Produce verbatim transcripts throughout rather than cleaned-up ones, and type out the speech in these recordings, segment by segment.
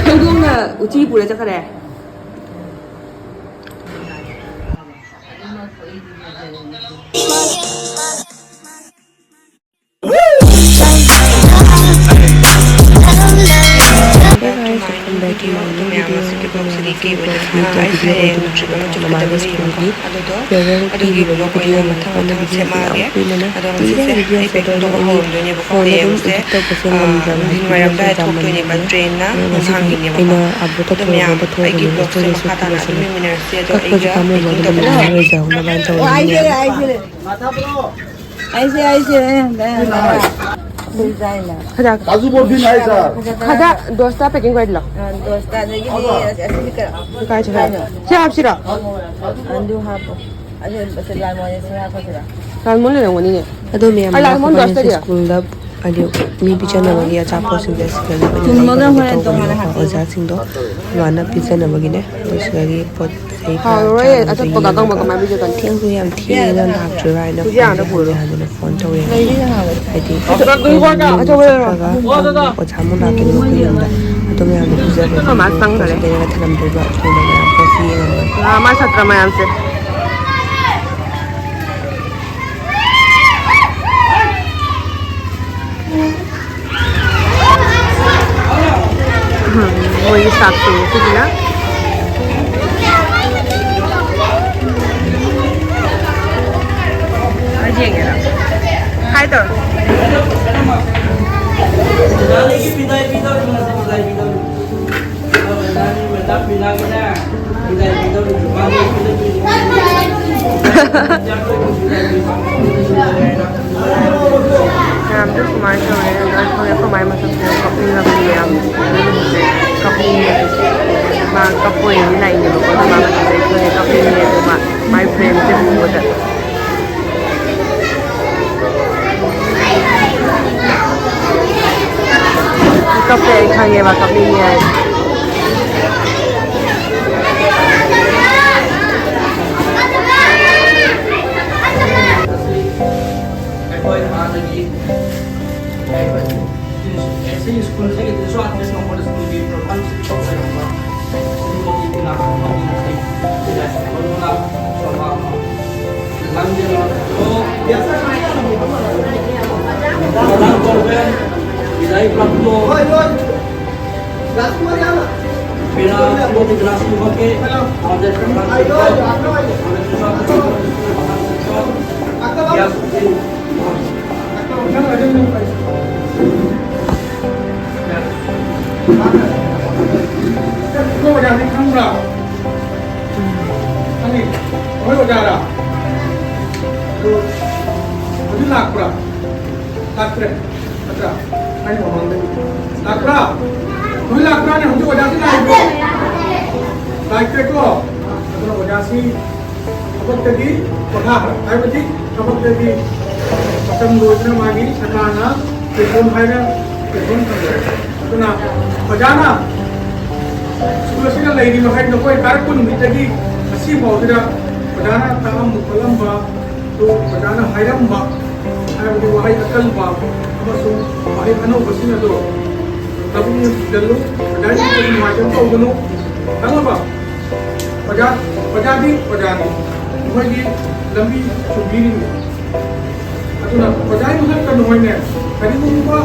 ꯍꯧꯗꯣꯡꯅ ꯎꯆꯤ ꯄꯨꯔ ꯆꯠꯈ꯭ꯔꯦ꯫ Hey guys, welcome back to my new video. ꯑꯗꯣ ꯃꯌꯥꯝ ꯉꯁꯤꯒꯤ vlog ꯁꯤꯗꯤ ꯀꯩ ꯑꯣꯏꯅ ꯊꯥ ꯑꯩꯁꯦ ꯍꯌꯦꯡ trip ꯑꯃ ꯆꯠꯀꯗꯕ ꯂꯩꯌꯦꯕꯀꯣ꯫ ꯑꯗꯨꯗꯣ ꯑꯗꯨꯒꯤ vlog ꯑꯣꯏꯅ ꯃꯊꯪ ꯑꯃ ꯁꯦꯝꯃꯛꯑꯒꯦ꯫ ꯑꯗꯣ ꯉꯁꯤꯁꯦ ꯑꯩ ꯐꯣꯟꯗꯣ ꯑꯃꯨꯛ ꯍꯧꯔꯝꯗꯣꯏꯅꯦꯕꯀꯣ꯫ ꯍꯌꯦꯡꯁꯦ, ꯑ, ꯅꯨꯡꯊꯤꯜ ꯋꯥꯏꯔꯝ ꯑꯗꯨꯋꯥꯏ ꯊꯣꯛꯇꯣꯏꯅꯦꯕ train ꯅ ꯅꯨꯡꯗꯥꯡꯒꯤꯅꯦꯕꯀꯣ꯫ ꯑꯗꯣ ꯃꯌꯥꯝ ꯑꯩꯒꯤ vlog ꯁꯦ ꯃꯈꯥ ꯇꯥꯅ ꯑꯗꯨꯝ ꯌꯦꯡꯃꯤꯟꯅꯔꯁꯤ꯫ ꯑꯗꯣ ꯑꯩꯒ packing ꯇꯧꯕ ꯍꯧꯔꯝꯗꯣꯏꯅꯦꯕꯀꯣ꯫ ꯑꯩꯁꯦ, ꯑꯩꯁꯦ, ꯑꯦ, ꯑꯦ, ꯑꯦ꯫ ꯈꯖꯥ, ꯀꯥꯖꯨ ꯕꯔꯐꯤ ꯅꯥꯏ, ꯁꯥꯔ꯫ ꯈꯖꯥ, ꯗꯣꯁꯇꯥ packing ꯀꯣꯏꯗꯂꯣ꯫ ꯑ, ꯗꯣꯁꯇꯥ, ꯑꯗꯒꯤꯗꯤ ꯑꯁꯤ, ꯑꯁꯤꯗꯤ ꯀꯩꯅꯣ? ꯀꯥꯏ ꯆꯠꯈ꯭ꯔꯦ? ꯀꯩꯅꯣ? ꯁꯤ ꯍꯥꯞꯁꯤꯔꯣ? ꯑꯗꯨ ꯍꯥꯞꯄꯣ꯫ ꯑꯗꯨ, ꯑꯁꯤ ꯂꯥꯜ ꯃꯣꯍꯣꯟꯁꯦ ꯁꯤ ꯍꯥꯞꯄꯁꯤꯔꯣ? ꯂꯥꯜ ꯃꯣꯍꯣꯟ ꯂꯩꯔꯝꯒꯅꯤꯅꯦ꯫ ꯑꯗꯣ ꯃꯌꯥꯝ ꯑꯩ ꯂꯥꯜ ꯃꯣꯍꯣꯟ ꯂꯥꯛꯄ ꯗꯣꯁꯇꯥ ꯁ꯭ꯀꯨꯜꯗ ꯍꯥꯏꯗꯤ ꯃꯤ ꯄꯤꯖꯅꯕꯒꯤ ꯑꯆꯥꯄꯣꯠꯁꯤꯡꯁꯦ ꯁꯤꯗ ꯂꯣꯏꯅ ꯊꯨꯝꯃꯒ ꯂꯧꯕꯅꯦꯕ ꯍꯣꯔꯦꯟ ꯇꯣꯉꯥꯟꯅ ꯇꯧꯕꯅꯦꯕꯀꯣ꯫ ꯍꯥꯞꯄꯤꯒꯦ꯫ ꯑꯣꯖꯥꯁꯤꯡꯗꯣ ꯑꯗꯨꯃꯥꯏꯅ ꯄꯤꯖꯅꯕꯒꯤꯅꯦ꯫ ꯑꯗꯣ ꯁꯤꯗꯒꯤ ꯄꯣꯠ ꯆꯩ ꯈꯔ ꯍꯥꯎꯔꯔꯣꯏ, ꯆꯥꯅꯕꯗꯣ ꯑꯆꯣꯠꯄ ꯀꯥꯀꯪꯕ ꯌꯦꯡꯉꯒ ꯀꯃꯥꯏꯅ ꯄꯤꯖꯒꯅꯤ? ꯊꯦꯡꯁꯨ ꯌꯥꯝ ꯊꯦꯡꯉꯦꯅ ꯂꯥꯛꯇ꯭ꯔꯤꯕ ꯍꯥꯏꯅ ꯍꯧꯖꯤꯛ phone ꯑꯥꯗ ꯄꯨꯔꯣ꯫ ꯍꯟꯖꯤꯟ ꯍꯟꯖꯤꯟꯅ phone ꯇꯧꯔꯦ꯫ ꯂꯩꯔꯤ ꯍꯥꯏꯕ꯫ ꯍꯥꯏꯗꯤ ꯑꯆꯣꯠꯄ ꯌꯨꯝ ꯑꯆꯣꯠꯄ ꯂꯩꯔꯣ꯫ ꯆꯠꯈ꯭ꯔꯒ ꯑꯣꯖꯥ ꯑꯃꯨꯛ ꯂꯥꯛꯀꯅꯤ ꯑꯩꯈꯣꯏ ꯌꯨꯝꯗ꯫ ꯑꯗꯣ ꯃꯌꯥꯝꯗꯣ ꯄꯤꯖꯕ ꯑꯩꯈꯣꯏ ꯃꯥ ꯆꯪꯈ꯭ꯔꯦ꯫ ꯄꯣꯠ ꯆꯩ ꯂꯩꯔꯒ ꯊꯅꯝꯗꯣꯏꯕ꯫ ꯑꯗꯨꯅ ꯃꯌꯥꯝ ꯄꯣꯠꯁꯤ ꯌꯦꯡꯉꯝꯕꯅꯤ꯫ ꯑꯥ, ꯃꯥ ꯁꯥꯇ꯭ꯔ ꯃꯌꯥꯝꯁꯦ꯫ ꯎꯝ, ꯃꯣꯏꯒꯤ staff ꯁꯤꯡ ꯁꯤꯁꯤꯅ꯫ ꯌꯦꯡꯒꯦꯔꯥ? Hi ꯇꯧꯔꯣ꯫ ꯃꯌꯥꯝꯁꯨ ꯁꯨꯃꯥꯏꯅ ꯇꯧꯔꯦ꯫ ꯑꯗꯣ ꯑꯩꯈꯣꯏ, ꯑꯩꯈꯣꯏ ꯃꯥꯏ ꯃꯁꯛꯁꯦ ꯀꯞꯅꯤꯡꯉꯕꯅꯤ ꯃꯌꯥꯝ꯫ ꯀꯞꯅꯤꯡꯉꯦ꯫ ꯃꯥ ꯀꯞꯄꯣꯏꯅ ꯂꯥꯛꯏꯅꯦꯕꯀꯣ꯫ ꯑꯗꯣ ꯃꯥ ꯃꯁꯛꯁꯦ ꯑꯩꯈꯣꯏꯅ ꯀꯞꯅꯤꯡꯉꯦ꯫ ꯑꯗꯣ ꯃꯥ, ꯃꯥꯏ friend ꯁꯦ ꯎꯕꯗ꯫ ꯀꯞꯄꯦ, ꯑꯩ ꯈꯪꯉꯦꯕ ꯀꯞꯅꯤꯡꯉꯦ ꯍꯥꯏ꯫ ꯑꯩꯈꯣꯏ ꯍꯥꯟꯅꯒꯤ ꯑꯩꯁꯦ ꯁ꯭ꯀꯨꯜꯗꯒꯤꯗꯁꯨ ꯑꯥꯔꯇꯤꯁ ꯃꯉꯣꯟꯗ ꯁ꯭ꯀꯨꯜꯒꯤ ꯄ꯭ꯔꯣꯒ꯭ꯔꯥꯝꯁꯤꯡ ꯇꯧꯖꯔꯝꯕ ꯁꯤꯒꯨꯝꯕꯒꯤ ꯏꯅꯥꯛ ꯈꯨꯟꯕꯒꯤ ꯃꯇꯤꯛ ꯁꯤꯗ ꯃꯔꯨꯅ ꯆꯥꯎꯕ ꯑꯃ ꯂꯝꯖꯤꯡ ꯑꯣ ꯃꯗꯥꯝ ꯒꯣꯔꯃꯦꯟ ꯕꯤꯗꯥꯏ ꯄ꯭ꯔꯥꯞꯇꯣ ꯄꯦꯔꯥ ꯁꯤꯕꯣꯇꯤ ꯀ꯭ꯂꯥꯁ ꯇꯨ ꯃꯛꯀꯤ ꯑꯣꯖꯥ ꯄ꯭ꯔꯣꯒ꯭ꯔꯥꯝꯁꯤꯡ ꯇꯧ ꯑꯩꯈꯣꯏ ꯑꯣꯖꯥꯗꯤ ꯈꯪꯕ꯭ꯔꯥ? ꯈꯪꯉꯤ꯫ ꯑꯩꯈꯣꯏ ꯑꯣꯖꯥꯔꯥ? ꯑꯗꯨ ꯍꯧꯖꯤꯛ ꯂꯥꯛꯄ꯭ꯔꯥ? ꯂꯥꯛꯇ꯭ꯔꯦ꯫ ꯅꯠꯇ꯭ꯔꯥ? ꯑꯩꯅ ꯃꯃꯥꯡꯗꯒꯤ꯫ ꯂꯥꯛꯄ꯭ꯔꯥ? ꯍꯧꯖꯤꯛ ꯂꯥꯛꯄ꯭ꯔꯥꯅꯦ? ꯍꯧꯖꯤꯛ ꯑꯣꯖꯥꯗꯤ ꯂꯥꯛꯏꯕ꯭ꯔꯣ? ꯂꯥꯛꯇ꯭ꯔꯦꯀꯣ? ꯑꯗꯨꯅ ꯑꯣꯖꯥꯁꯤ ꯊꯕꯛꯇꯒꯤ ꯄꯣꯊꯥꯈ꯭ꯔ ꯍꯥꯏꯕꯗꯤ ꯊꯕꯛꯇꯒꯤ ꯃꯇꯝ ꯂꯣꯏꯗꯅ ꯃꯥꯒꯤ ꯁꯔꯀꯥꯔꯅ ꯄꯦꯟꯁꯤꯜ ꯍꯥꯏꯅ ꯄꯦꯟꯁꯤꯜ ꯐꯪꯈ꯭ꯔꯦ꯫ ꯑꯗꯨꯅ ꯑꯣꯖꯥꯅ ꯁ꯭ꯀꯨꯜ ꯑꯁꯤꯗ ꯂꯩꯔꯤꯕ ꯍꯥꯏ ꯅꯈꯣꯏ ꯀꯥꯔꯛꯄ ꯅꯨꯃꯤꯠꯇꯒꯤ ꯉꯁꯤ ꯐꯥꯎꯁꯤꯗ ꯑꯣꯖꯥꯅ ꯇꯥꯛꯂꯝꯕ ꯈꯣꯠꯂꯝꯕ ꯑꯗꯨ ꯑꯣꯖꯥꯅ ꯍꯥꯏꯔꯝꯕ ꯍꯥꯏꯕꯗꯤ ꯋꯥꯍꯩ ꯑꯀꯟꯕ ꯑꯃꯁꯨꯡ ꯋꯥꯍꯩ ꯑꯅꯧꯕꯁꯤꯡ ꯑꯗꯨ ꯂꯧꯕꯨꯛꯅ ꯊꯤꯖꯤꯜꯂꯨ꯫ ꯑꯣꯖꯥꯒꯤ ꯅꯨꯡꯉꯥꯏꯇꯕ ꯇꯧꯒꯅꯨ꯫ ꯈꯪꯉꯕ? ꯑꯣꯖꯥ, ꯑꯣꯖꯥꯗꯤ ꯑꯣꯖꯥꯅꯤ꯫ ꯃꯈꯣꯏꯒꯤ ꯂꯝꯕꯤ ꯆꯨꯝꯕꯤꯔꯤꯅꯤ꯫ ꯑꯗꯨꯅ ꯑꯣꯖꯥꯒꯤ ꯃꯊꯛꯇ ꯅꯈꯣꯏꯅꯦ, ꯀꯔꯤꯒꯨꯝꯕ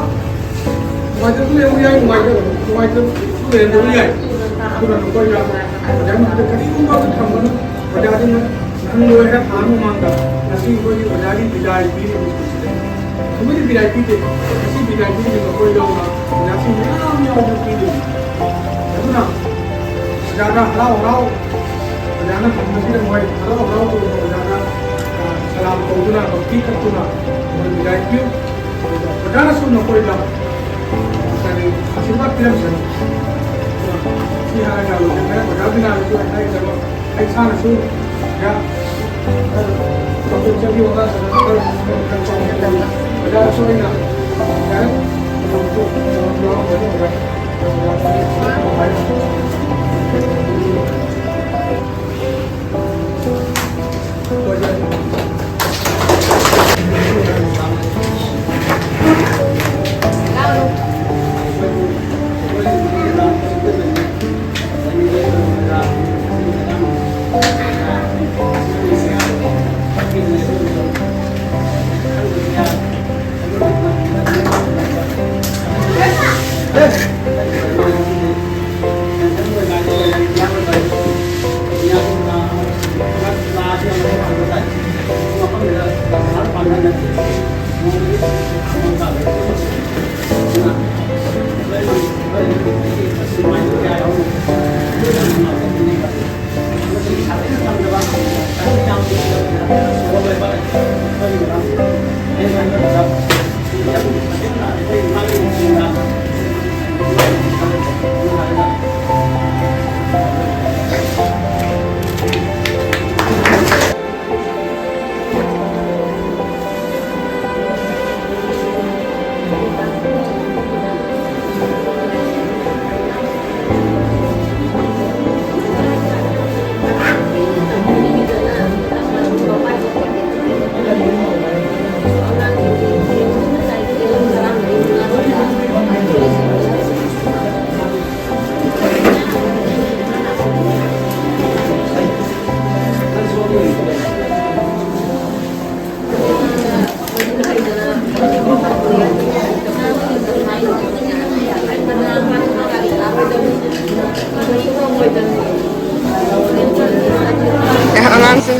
ꯅꯨꯡꯉꯥꯏꯇꯕꯁꯨ ꯂꯩꯔꯝꯕ ꯌꯥꯏ, ꯅꯨꯡꯉꯥꯏꯇꯕ, ꯅꯨꯡꯉꯥꯏꯇꯕꯁꯨ ꯂꯩꯔꯝꯕ ꯌꯥꯏ꯫ ꯑꯗꯨꯅ ꯅꯈꯣꯏꯅ ꯑꯣꯖꯥꯒꯤ ꯃꯊꯛꯇ ꯀꯔꯤꯒꯨꯝꯕ ꯑꯃ ꯊꯝꯒꯅꯨ꯫ ꯑꯣꯖꯥꯗꯨꯅ ꯅꯪ ꯂꯣꯏꯔꯦ ꯊꯥ ꯃꯃꯥꯡꯗ ꯉꯁꯤ ꯑꯩꯈꯣꯏꯒꯤ ꯑꯣꯖꯥꯒꯤ ꯕꯤꯗꯥꯏ ꯄꯤꯔꯤꯕ ꯁ꯭ꯀꯨꯜꯁꯤꯗ꯫ ꯑꯩꯈꯣꯏꯗꯤ ꯕꯤꯗꯥꯏ ꯄꯤꯗꯦ꯫ ꯉꯁꯤ ꯕꯤꯗꯥꯏ ꯄꯤꯔꯤꯕ ꯑꯩꯈꯣꯏ ꯌꯥꯎꯅ ꯑꯣꯖꯥꯁꯤꯡ ꯃꯌꯥꯝ ꯌꯥꯎꯅ ꯄꯤꯔꯤꯕꯅꯤ꯫ ꯑꯗꯨꯅ ꯑꯣꯖꯥꯗ ꯍꯔꯥꯎ ꯍꯔꯥꯎ ꯑꯣꯖꯥꯅ ꯐꯪꯕꯁꯤꯗ ꯃꯣꯏ ꯍꯔꯥꯎ ꯍꯔꯥꯎ ꯇꯧꯗꯨꯅ ꯑꯣꯖꯥꯗ, ꯑ, ꯁꯂꯥꯝ ꯇꯧꯗꯨꯅ ꯚꯛꯇꯤ ꯀꯠꯇꯨꯅ ꯃꯣꯏ ꯕꯤꯗꯥꯏ ꯄꯤꯌꯨ꯫ ꯑꯗꯨꯒ ꯑꯣꯖꯥꯅꯁꯨ ꯅꯈꯣꯏꯗ ꯀꯔꯤ ꯑꯥꯁꯤꯔꯕꯥꯗ ꯄꯤꯔꯝꯁꯅꯨ꯫ ꯑꯗꯨꯅ ꯁꯤ ꯍꯥꯏꯔꯒ ꯂꯣꯏꯁꯤꯟꯈ꯭ꯔꯦ꯫ ꯑꯣꯖꯥ ꯕꯤꯅꯥꯗꯁꯨ ꯑꯩ ꯍꯥꯏꯒꯗꯕ ꯑꯩ ꯏꯁꯥꯅꯁꯨ ꯌꯥ-, ꯀꯝꯄ꯭ꯌꯨꯇꯔꯒꯤ ꯋꯥꯇꯥ ꯁꯥꯟꯅꯕ ꯈꯔ ꯈꯔ ꯇꯧꯒꯦ ꯇꯧꯕ꯫ ꯑꯣꯖꯥꯗꯁꯨ ꯑꯩꯅ ꯌꯥꯔꯦ, ꯌꯥꯎꯔꯝꯒꯅꯤ ꯑꯣꯖꯥ꯫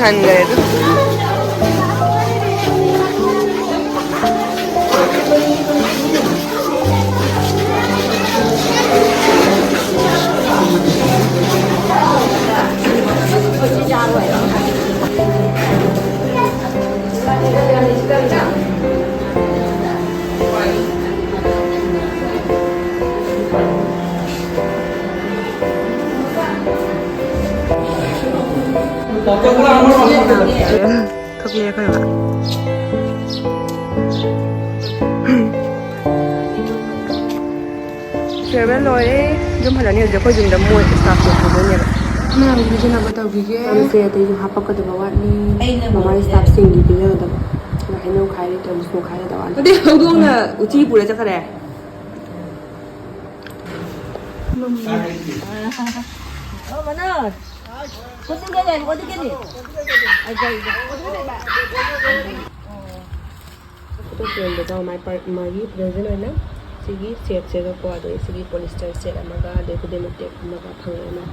ꯍꯟꯈ꯭ꯔꯦ ꯑꯗꯨ꯫ ꯊꯣꯛꯂꯛꯑꯦ ꯑꯩꯈꯣꯏ ꯕꯕꯥ꯫ Farewell ꯂꯣꯏꯔꯦ꯫ ꯌꯨꯝ ꯍꯜꯂꯅꯤ ꯍꯧꯖꯤꯛ ꯑꯩꯈꯣꯏ ꯌꯨꯝꯗ ꯃꯣꯏ staff ꯁꯤꯡ ꯄꯨꯗꯣꯏꯅꯦꯕ꯫ ꯃꯌꯥꯝꯒꯤ ꯄꯤꯖꯅꯕ ꯇꯧꯕꯤꯒꯦ꯫ ꯃꯌꯥꯝꯁꯦ ꯑꯇꯩꯁꯨ ꯍꯥꯞꯄꯛꯀꯗꯕ ꯋꯥꯠꯂꯤ꯫ ꯃꯃꯥꯒꯤ staff ꯁꯤꯡꯒꯤ ꯄꯤꯖꯒꯗꯕ꯫ ꯍꯩꯅꯧ ꯈꯥꯏꯔꯤ, ꯇꯔꯕꯨꯖ ꯈꯥꯏꯒꯗꯕ ꯋꯥꯠꯂꯤ꯫ ꯑꯗꯩ ꯍꯧꯗꯣꯡꯅ ꯎꯆꯤ ꯄꯨꯔ ꯆꯠꯈ꯭ꯔꯦ꯫ ꯃꯅꯣꯖ, ꯀꯣꯆꯤꯡ ꯀꯩ ꯂꯩ? ꯀꯣꯆꯤꯡ ꯀꯩ ꯂꯩ? ꯐꯣꯇꯣ ꯐ꯭ꯔꯦꯝꯗꯀꯣ ꯃꯥꯏ ꯄꯥꯔ-, ꯃꯥꯒꯤ present ꯑꯣꯏꯅ ꯁꯤꯒꯤ ꯁꯦꯠꯁꯤꯒꯀꯣ, ꯑꯗꯩ ꯁꯤꯒꯤ polyester ꯁꯦꯠ ꯑꯃꯒ, ꯑꯗꯩ ꯈꯨꯗꯩꯃꯛ ꯇꯦꯛ ꯑꯃꯒ ꯐꯪꯉꯦ ꯑꯃ꯫